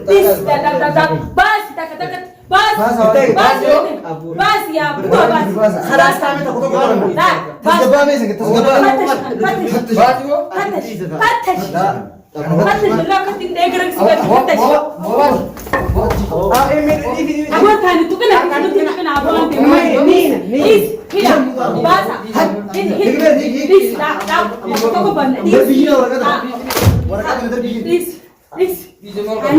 Dhis dhadhaa baasi takka takkatti baasi baasi baasi yaa bu'aa baasi. Khalaas taame tokko tokko godhamu. Tasgabbaa meesha tasgabbaa. Fattash fattash fattash fattash lakkatti hin deegaran si gadi fattash. Aboo taani tuqina nuti tuqina aboo waan ta'eef. Dhis hidha baasa hidhi hidhi dhis dhaab tokko banna dhis. Darbiyyiin waraqaa waraqaa kana darbiyyiin. Dhis dhis.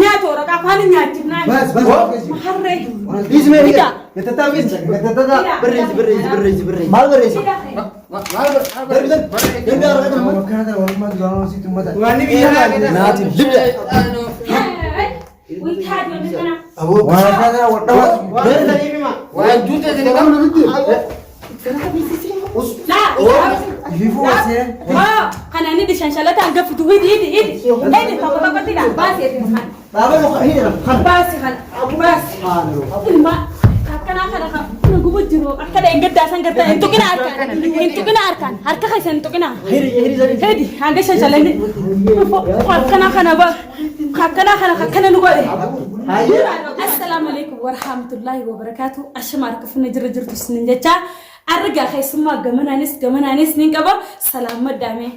Nyaata waraqaa afaan nyaachifnaa. Bas bas. Harree. Dhiisi mee hidha. Gattataa meesha. Gattataa. Barreessi barreessi barreessi barreessi. Maal barreessi? Hidha. Darbi darbi. Darbi waraqaa kana maal? Kana kana walummaa duraan hojii ummata. Wanni biyya Naati libda. Wii taati wanti kana. Aboo waraqaa kana wadhamaa. Waan juute isin qabnu miti. Laa. Ififuu wasee. Kana inni dishanshalata gafitu hidhi hidhi hidhi. Hidhi tokko tokkotti dha. Baasi hidhi kana. Dhaaba muka hidha. Kana. Baasi kana. Baasi. Ilma akkanaa kana kan gubu jiru akka dheen gaddaa san gartaa hin tuqina harkaan hin tuqina harkaan harka keessa hin tuqina. Hidhi hanga shanshalanni akkanaa kana ba akkanaa kana akkana nu godhe. Assalaamu alaikum warahmatullahi wabarakaatu. Ashama harka funna jirra jirtu isinin jecha argaa keessummaa gamanaanis gamanaanis nin qaba. Salaamaddaa mee.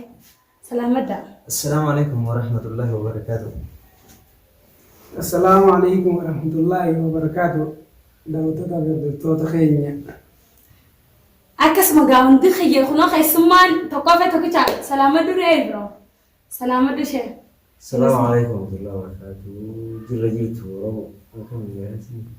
Salaamaddaa. Assalaamu alaikum warahmatullahi wabarakatuh. Assalaamu alaikum warahmatullahi wabarakaatu. Daawwattoota fi hordoftoota keenya. Akkasuma gaa hundi kiyya kunoo keessummaan tokkoffee tokkicha salaamaddu re'ee biroo. Salaamaddu ishee. Assalaamu alaikum warahmatullahi wabarakatuh. Jirra jirtu Oromoo. Akkam jirtu?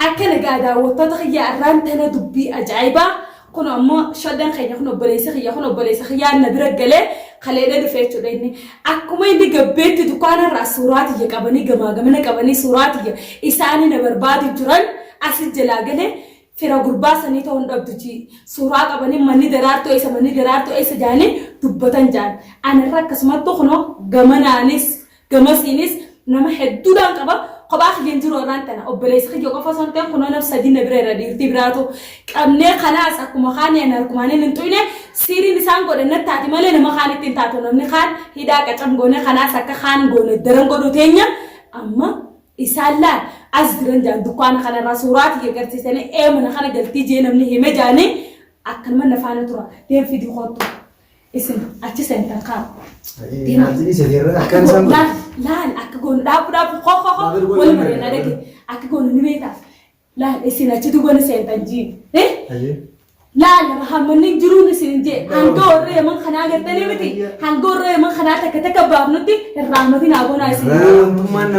Akka nagaa daawwattoota kiyya irraan tana dubbii ajaa'ibaa kun ammoo shoddan keenya kun obboleessa kiyya kun obboleessa kiyyaa na bira galee kaleedha dhufe jechuudha inni. Akkuma inni gabbeetti dukkaanarraa suuraa tiyya qabanii gamaa gamana qabanii suuraa tiyya isaanii na barbaadu jiran asi jalaa galee fira gurbaa sanii ta'uu hin dhabdu ji suuraa qabanii manni daraartuu eessa manni daraartuu eessa jaanii dubbatan jaan. Anarra akkasumattu kunoo gamanaanis gamasiinis nama hedduudhaan qaba. Kophaa kiyya hin jiru irraan tana obboleessa kiyya qofa osoo hin ta'in kunoo nama sadii na bira irra dhiirtii biraatu qabnee kanaas akkuma kaanii ani harkumaaniin hin xuyne siiriin isaan godhan natti taati malee nama kaanitti hin taatu namni kaan hidhaa qacam goone kanaas akka kaan goone daran godhuu teenya amma isaan laal as jiran jaan dukkaana kanarraa suuraa tiyya garsiisanii ee mana kana galtii jee namni hime jaanii akkanuma na faana tura deem fidii kottu isin achi seentan kaa. Akkaan isaan godhu. Laal laal akka goonu dhaabu dhaabu koo koo koo wal maree na dhage akka goonu ni beektaa laal isin achi duuba seentan jii. Laal rahamanni jiruun isin jee hanga warra yaman kanaa gartanii miti hanga warra yaman kanaa takka takka baafnutti hin rahmatin haa goonaa isin.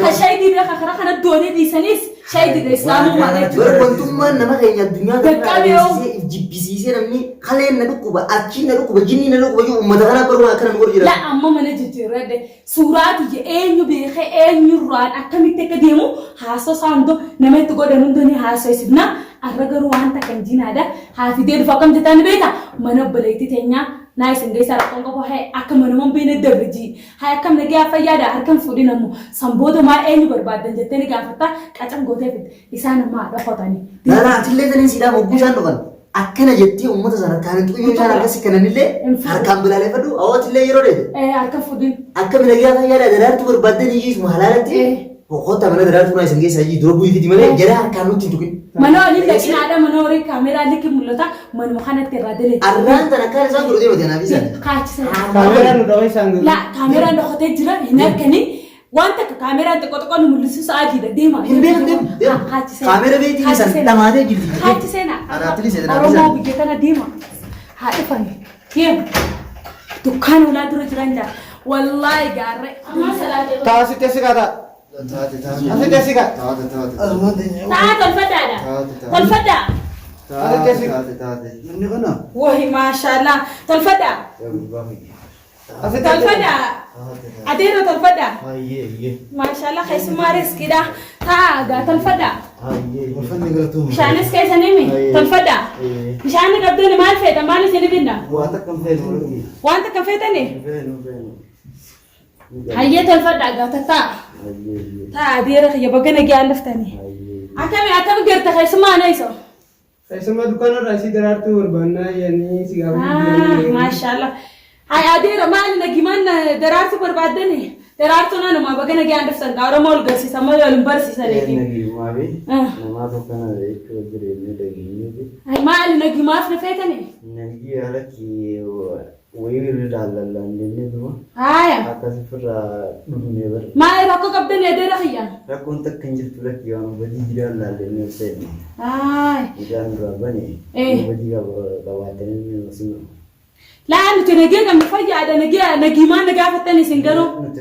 Ka shayidii beeka karaa kana doonii dhiisanis shayidii islaamummaa jechuudha. Bara wantummaan nama keenya addunyaa kana Qaqqabee hoo. adeemsisee jibbisiisee namni kaleen na dhukkuba, achiin na dhukkuba, jinni na dhukkuba jiru uummata kanaa baruma akkana nu godhu jira. La amma mana jijjiirradhe suuraa tiyya eenyu beekee eenyurraan akkamitti akka deemu haasoo isaa hundoo nama itti godhan hundoo ni haasofsifna arra garuu waan takka hin jinaadha haa fidee dhufu akkam jettaa ni beekta mana obboleettii teenyaa naa isin geessaa rakkoon qabu haa akka manuma beene dabriji haa akkam nagaya fayyaadha harkan fuudhin ammoo san booda maa eenyu barbaaddan jettee ni gaafatta qacam gootee fidde isaan ammoo haadha qotanii. Laalaa atillee taniin siidhaa mogguu isaan dhufan. Akkana jettee uummata sana harkaan hin tuqin yoo isaan harka si kananillee harkaan bilaaleffadhu awwa atillee yeroo dheete. Harka fuudhin. Akka nagaya fayyaadha daraartuu barbaaddan iyyuu halaalatti kottaa mana daraartuu naa isin geessaa iyyuu dura bu'ii fidi malee jara harkaan nutti hin tuqin. Mana waliin dhaqinaadha mana horii kaameraa likki mul'ata manuma kanatti irraa dalee. Arraan tana akkaan isaan godhu deemate anaaf isaan. Kaachisa. Kaameraan nu dhawee isaan galu. La kaameraan dhokatee jira hin harkanii waan takka kaameraan xiqqoo xiqqoo nu mul'isu sa'aatiidha deema. Hin beekan deemu deemu. Kaachisee. Kaamera beektiin isaan dhamaatee jirti. Kaachisee na. Anaatilis anaaf Oromoo isaan. biyya tana deema. Haa dhufani. Deema. Dukkaan ulaa dura jiran jaa. Wallaahi gaarree. Amma salaatee. Taa asitti asi kaa taa. Taate taate. Asitti asi kaa. Taate taate. Ta'a tolfadhaadha. Tolfadhaa. Taate taate taate. Namni kana. Wahi maashaallah. Tolfadhaa. Asitti asi. Tolfadhaa. Adeero tolfadhaa. Hayyee hayyee. Maashaallah keessummaa riskiidha. Ta'a gaa tolfadhaa. Hayyee. Ulfanni galatuun. Bishaanis keessanii tolfadhaa. Bishaan qabdani maal feeta maal isin binna? Waan takka hin feenu. Waan takka feetani? Feenu feenu. Hayyee tolfadhaa gaa tatta'a. Ta'a adeera kiyya baga nagaan dhuftanii. Akkami akkami garte keessummaa ana iso? Keessumaa dukkaanarraa isii daraartuu barbaannaa jedhanii si gaafachuu Maashaallah. Hay adeera maali nagimaan daraartuu barbaaddani? Daraartuun anuma baga nagaan dhuftan gaa Oromoo ol garsiisan malee wal hin barsiisaniiti. Nagiyumaa fi Ah. namaa tokko kana jechuun jireenya dhageenyeeti. Ay maali nagimaaf na feetanii? Nagii alatti wayii irra laallallaan jennee duma Haaya. akkas ofirraa dhumnee bara. Maali rakkoo qabdanii adeera kiyya? Rakkoon takka hin jirtu lakki waan badii jiraan laallannee ol seenne. Haaya. Mucaan duraa bane Eh. badii qabaatanii osuma. Laa nuti nagee qabnu fayyaadha nagee nagiimaan na gaafattan isin garuu. Nuti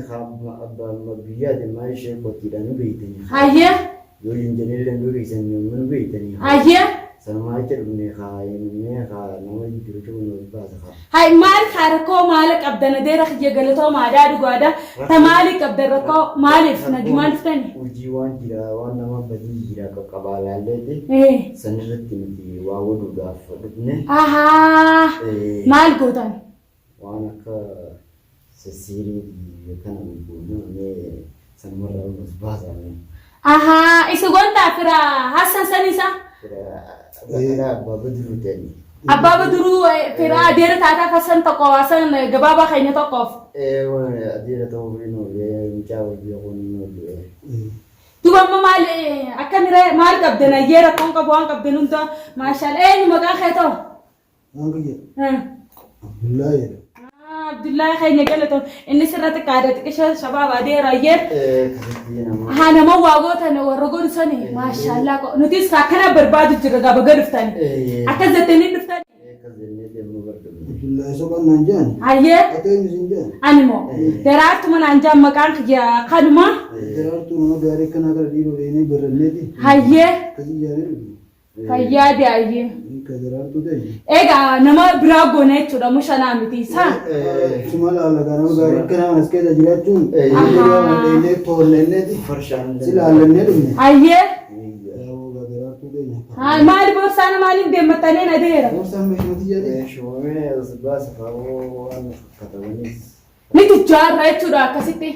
abbaa biyyaati maal ishee qottiidhaan nu beeytanii. Hayyee. Yoo jinjanillee nu beeysan nu beeytanii. Hayyee. Sanumaa jecha dhumne haa himnee haa nama jiru nu baasa haa. Hay maal kaa rakkoo maala qabdan adeera kiyya galatoo maadaa dhugaadha. Ta maali qabdan rakkoo maaliif nagimaan dhuftani? Hojii waan jira waan nama badii jira qaqqabaa laalleeti. Eh. Sanirratti nuti waa godhuudhaaf dhufne. Ahaa. Maal gootan? Waan akka sessiirii kana goonee sanumarraa nus baasame. Ahaa. Isa gontaa fira Hassan san isa? Fira abbaa baduruu ta'ani. Abbaa baduruu fira adeera taataa Hassan tokko Hassan gabaabaa keenya tokkoof. Adeera ta'uu fi nuuf mucaa wal beekuun nuuf. Duuba amma maal akkamiree maal qabdan ayyee rakkoon qabu waan qabdan hunda maashaallah eenyu maqaan kee ta'u? Waan kiyya. Abdullaa jedha. Abdullaa keenya galatoom inni sirra xiqqaadha xiqqisha shabaab adeera ayyee. Kasatti nama. Haa nama waa gootan warra godhu sani maashaallah nutis akkana barbaadu jirra gaafa gad dhuftani. Akkas jettanii dhuftani. Akkas jennee deemnu barbaadne. Abdullaa sobaan naan jedhan. Ayyee Ati eenyu siin jedhan? ani moo daraartuma naan jaan maqaan kiyya kanuma. Daraartuu nama gaarii akkanaa kana dhiiroo dheenee barranneeti. Hayyee Akkasii jaaree dhufne. fayyaa deeyyee. Ka daraartuu ta'e. Egaa nama biraa goona jechuudha mushanaa miti isaa. Suma laala gaa nama gaarii akkanaa kanas keessa jiraachuun dheenee toolleelleeti. Farshaan. Si laallannee dhufne. Hayyee Yaa'uu gaa daraartuu ta'e. haa maali boorsaana maaliin deemmattanii na deera. Borsaan meeshaatii jedhee. Shumamee as baasa fa'aa waan katabaniis. Ni tujjaarra jechuudha akkasitti.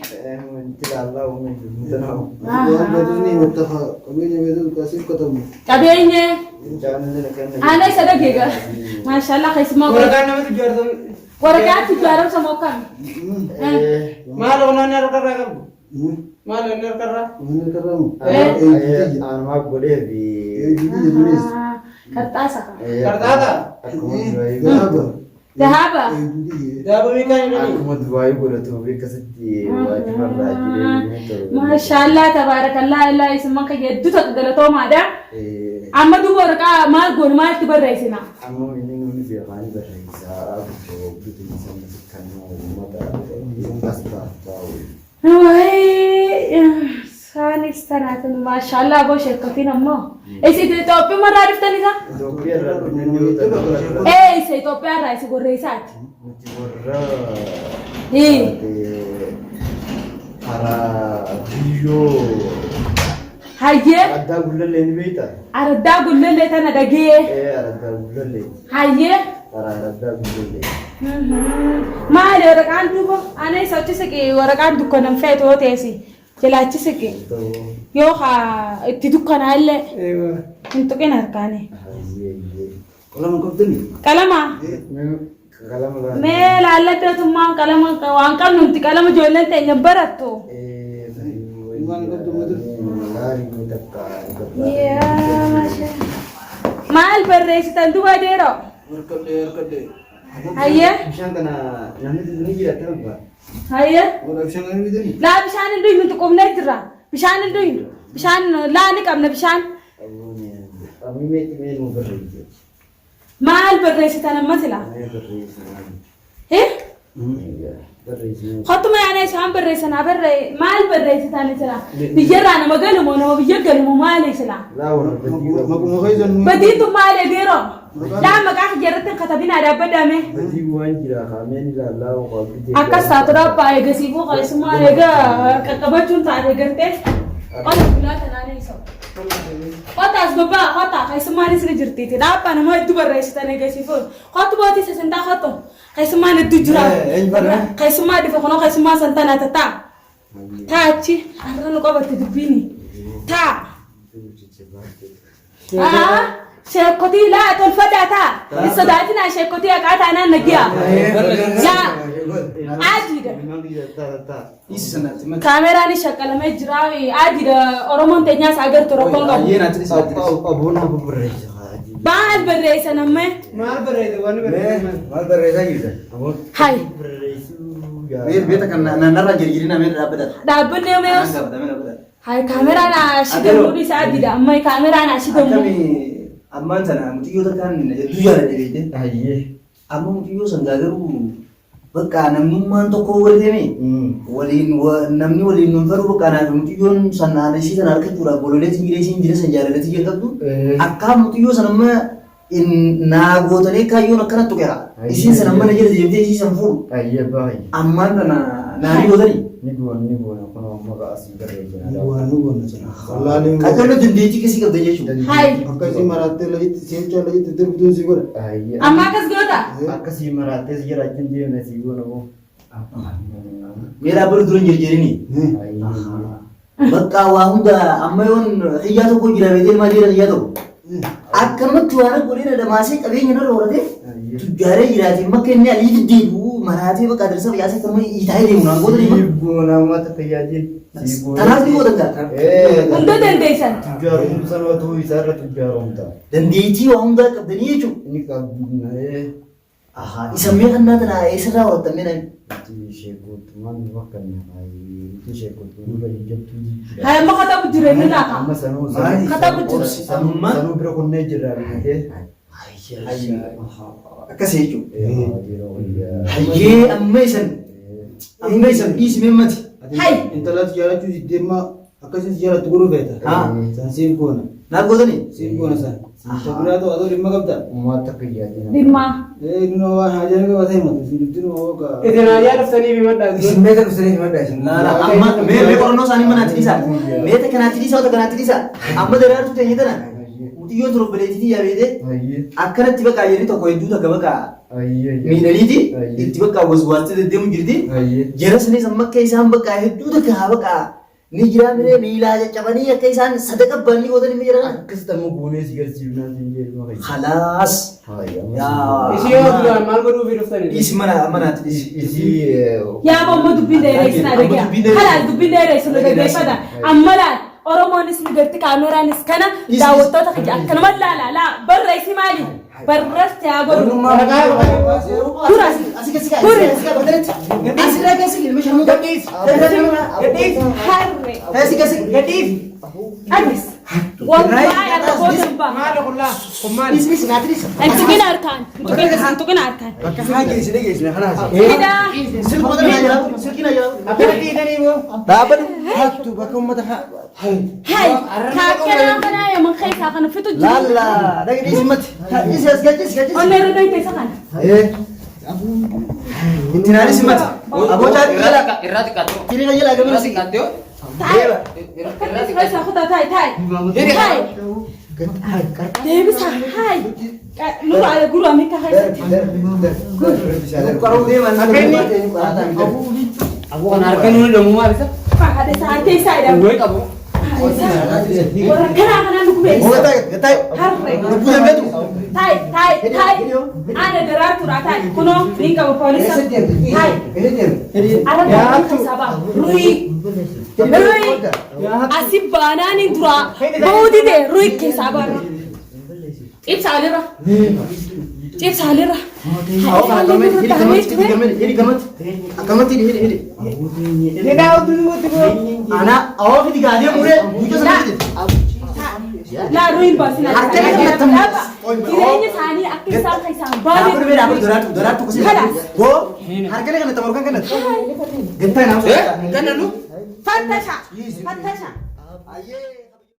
Wanti laallaa uumee jiru tanaa. Waan beektus ni himatta haa qabeenya beektus kaasiif katamu. Qabeenya Mucaan illee kan. ana isa dhageega. Maashaallah keessumaa Waraqaan nama tujjaartan. waraqaa tujjaaramsa moo akkami? Maal oonaan harkarraa qabdu? Maal inni harkarraa? Waan harkarraa Anumaa godhee fi. jedhunis. Qarxaasa kan. Qarxaata? Akkuma dubaayii Daaba. Dahaaba. Daaba meeqaan jedhanii? Akkuma dubaayii godhatu akkasitti waajibarraa jireenya ta'u. Maashaallah tabaarakallah illaa isin manka hedduu takka galatoomaadha. Amma duuba waraqaa maal goonu maalitti barreessina? Amma inni nuuni beekaanii barreessaa bitu isaan kan uummata as taa'u. Wayi isaanis tanaatin maashaallah boo sheekkotiin ammoo. Isin Itoophiyaa irraa dhuftan isa? Itoophiyaa irraa dhufnee yoo ta'u. Ee isa Itoophiyaa irraa isa gorreessaati. Nuti warra karaa biyyoo Hayyee araddaa gullallee ni beektaa? araddaa gullallee tana dhagee. Ee araddaa gullallee Hayyee. karaa araddaa gullallee. Maali waraqaan duuba ana isa achi siqi waraqaan dukkanan feetu yoo ta'es jalaachi siqi Ta'uu yoo haa itti dukkanaa illee hin tuqin harkaani. hayyee hayyee. Qalama qabdani. Qalama Qalama laata. mee laalladhootummaan qalama waan qabnu nuti qalama ijoolleen teenya barattu. Maal barreessitan duba deeroo? Harkadhee harkadhee. Hayyee Bishaan kana namni ni jira ta'u hayyee. Wala bishaan kana bitani. Laa bishaan hin dhuynu nuti qubnee jirra. Bishaan hin dhuynu. Bishaan laa ni qabna bishaan. Amma meetii mee nu barreessite? Maal barreessitan amma sila? Mee barreessite? Eh? Barreessite. Hottuma yaana isaan barreessan haa barree maal barreessitan sila? Biyyarraa nama galumoo nama biyya galumoo maali sila? Laa warra badii qabu. Maquma keessan. Badiitu maali adeeroo? Laa maqaa kiyya irratti hin katabinaa dhaabbadhaame. Badii waan jira kaameen ilaallaa qabdu. Akkas taatu dhaabbaa eegasiifuu keessumaa eegaa qaqqabachuun taate gartee. Qota bulaa tanaan eessa? Qota as babbaa qota keessummaanis ni jirtiiti. Dhaabbaa nama hedduu barreessitan eegasiifuu. Qottu bootii sasantaa qottu. Keessummaan hedduu jira. Keessummaa dhufe kunoo keessummaa san tana tataa. Taa achi har'a nu qabatte dubbiini. Taa. Sheekotii laa tolfadhaa taa. Hin sodaatinaa sheekotii haqaa taanaan nagiyaa. Laa. Adiidha. Dhiisi sanatti mati. Kaameraan shaqqalamee jira. Adiidha Oromoon teenyaas agartu rakkoon qabu. Ayyee naatti dhiisi naatti dhiisi. Abboon abbo barreessa. Maal barreessan amma? Maal barreesse wanni barreesse maal? Maal barreessaa jirta? Abboon. Hai. Barreessuu Mee beeta kan narraa jirjirina mee dhaabbata. Dhaabbanni Anaan yoos. gaafata mee dhaabbata. Hai kaameraan ashigamuu dhiisa adiidha amma kaameraan ashigamuu. Akkami ammaan tana mucayyoo takkaan hedduu jaaladhe beekte. Ayyee. Amma mucayyoo san garuu bakka namnummaan tokko wal deeme waliin namni waliin nun fedhu bakka anaaf mucayyoon san haala ishii sana argachuudhaaf bololeetiin jiree isiin jira san jaalaleetii jalqabdu akka mucayyoo san amma naa gootanii kaayyoon akkana tuqeera. Isiin san amma na jala deemtee isii san fuudhu. Ayyee baay'ee. Ammaan tana naanii gootanii. Ni goona ni goona kun amma asii barreessina. Nu goona sana. Wallaahi Qacarra dandeettii keessi qabda jechuudha. Hai. Akkasii maraattee lajitti seenchaa lajitti darbituun si godha. Ayyee. Amma akkas goota. Akkasii maraattee si jiraachuun deemna si goona moo. Mee dhaabbatu dura hin jirjirini. Ayyee. Bakka waa hunda amma yoon xiyyaa tokko jira beekee maal jira xiyyaa tokko. Akkanumatti waan godhee dhamaasee qabeenya narra horatee tujjaaree jiraate makka inni alii deddeebi'u maraatee bakka adirsa facaasee kanuma itaa'ee deemu naan goota Si deema. goona uummata tajaajil. Si goona. Tanaaf ni goota gaa. Hunda dandeessan. Tujjaarumsa nootuu isaarra tujjaarumta. Dandeettii waa hundaa qabdanii jechuudha. Inni qabna. Isa mee kannaa tana eessarraa horattan mee nami? Ishee gootummaan nu bakka inni ishee gootummaan nu jajjabtuu jechuudha. Hai amma katabu jireenya laata. Amma sanuu Katabu jira. sanuu bira kunnee jirra beekee. Akkasii jechuudha. Hayyee amma isan amma isan dhiisi mee mati. Hai. Intalatti jaalachuu diddeemmaa akkasii si jaalattu godhuu feeta. San siif goona. Naaf gootanii? Siif goona san. Isa biraa ta'u atoo dhimma qabda. Uummata tajaajila. Dhimma. Inni waan haajaa qabatee himatu. Isin dubbiin hoo ka. Isin haajaa dhuftanii fi maddaa. Isin meeqa dhuftanii fi maddaa isin? Amma mee qorannoo isaanii manaatti dhiisaa. Mee kanaatti dhiisaa wanta kanaatti dhiisaa. Amma daraartuu ta'e tana mucayyoon tun obboleettiitii yaabeete akkanatti bakka jedhanii tokko hedduu takka bakka miidhaniiti itti bakka waswaastee deddeemu jirti. Jara sanis amma akka isaan bakka hedduu takka haa bakka ni jiraa miree miilaa caccabanii akka isaan sadaqa baanii gootan ni jiran. Akkasitti amma goonee si garsiifnaa siin jedhu maqaa. Khalaas. Isii yoo duraan maal godhuu fi dhuftanii? Dhiisi mana manaatti dhiisi. Isii Yaa amma dubbiin dheeressin argaa. Kalaas dubbiin dheeressin dhaggeeffata. Amma laal Oromoonis ni garti kaameraanis kana daawwattoota kiyya akkanuma laala laa barreessi maali? Barreessi haa godhu. Dura. Dura. Asirraa keessa ilma sharmuu gadhiisi. Harre. Keessa keessa gadhiisi. Adis. Wallahi arra booda hin ba'a. Maal qullaa? Kun maal? Dhiisi dhiisi naatti dhiisi. Hin tuqin harkaan. Hin tuqin harkaan. Bakka isaa geessine geessine kanaas. Hidhaa. Silkii na jalaa silkii na jalaa. Akkana dhiitanii moo? Dhaabbatu hattu bakka uummata haa. Hai. Kaakkanaa kanaa yaman keessaa kana fitu jiru. Laalla dhaqi dhiisi mati. Dhiisi as gadhiisi gadhiisi. Onnee irra dhoyte isa kana. Itti naanis mati. Aboo caatii jala. Irraa xiqqaatee. Tirii na jalaa gamana Irraa si. xiqqaatee. Taa'e. Keessaa kutaa taa'e taa'e. Taa'e. Deebisa hayi. Nurra gurra mikka keessatti. Qaruu deeman. Akka inni Aboo kana harka nuuni dhamuu maal isa? Haadha isaa harka isaa jedhama. Wayii qabu. Warra kanaa kanaan nu gubeessa. Harre. Lubbuu dandeetu. Taa'e taa'e taa'e. Ana daraartuudha taa'e. Kunoo niin qaba poolisa. Taa'e. Ara daraartuu keessaa ba'a. Ruyi. Ruyi. Asi baanaaniin duraa. Bahuu dide ruyi keessaa ba'a. Ibsa alirra. Ibsa alirra. Hidhi gamatti. Akkamatti hidhi hidhi. Hidhaa oduu nuti moo? Ana awwa fidi gaadee muree mucaa sana fidi. Laa ruyin baasina. Harka kana Jireenya isaanii akka isaan keessaan Dhaabbatu mee dhaabbatu baane. daraartu daraartu kusi. Kalaas. Boo harka kana tamarkan kana. Gantaa naaf. Ganna nu. Fattasha. Fattasha. Ayyee.